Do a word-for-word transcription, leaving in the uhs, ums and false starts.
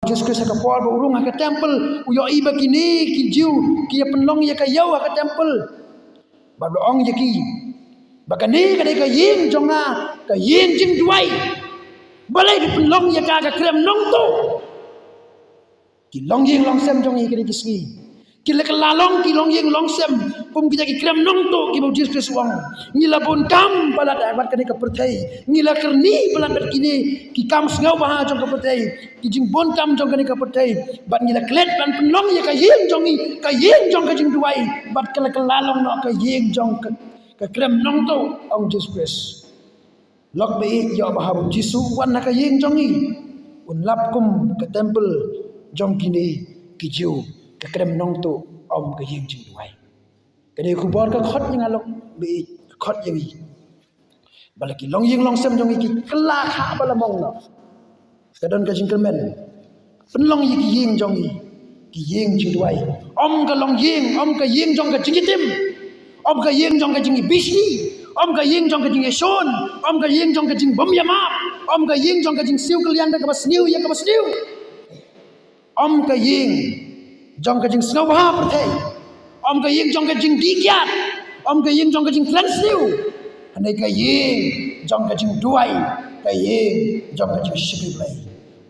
Jisu Khrist ha ka por ba u rung ha ka temple, u ïohi ba kine ki Jiw ki ïa pynlong ïa ka ïew ha ka temple. Bad u ong ïa ki ba kane ka dei ka ïing jong nga, ka ïing jingduwai. Balei phi pynlong ïa ka ka krem nongtuh? Ki longïing longsem jong ngi kine ki sngi, ki la kylla long ki longïing longsem kum kita ki krem nongtuh kiba u Jisu Khrist u ong. Ngi la bun kam palat bad kane ka pyrthei, ngi la kyrni palat bad kine ki kam sngewbha jong ka pyrthei, ki jingbun kam jong kane ka pyrthei. Bad ngi la klet ban pynlong ïa ka ïing jong ngi ka ïing jong ka jingduwai, bad ka la kylla long noh ka ïing jong ka, ka krem nongtuh, ong Jisu Khrist. Lok ba ïeit, ïoh ba haba u Jisu u wan ha ka ïing jong ngi, un lap kum ka temple jong kine ki Jiw, ka krem nongtuh, ym ka ïing jingduwai. Kane ka khubor ka khot ïa nga lok ba ïeit, ka khot ïa ngi. Ba la ki longïing longsem jong ngi ki kylla kha ba la mong noh. Ka don ka jingkyrmen. Pynlong ïa ki ïing jong ngi ki ïing jingduwai. Ym ka longïing, ym ka ïing jong ka jingïatim, ym ka ïing jong ka jingïabishni, ym ka ïing jong ka jingïashun, ym ka ïing jong ka jingbymïamap, ym ka ïing jong ka jingsiew kylliang da kaba sniew ïa kaba sniew, ym ka ïing jong ka jingsngewbha pyrthei, ym ka ïing jong ka jingdih kiad, ym ka ïing jong ka jingkren sniew. Hynrei ka ïing jong ka jingduwai, ka ïing jong ka jingshakri Blei.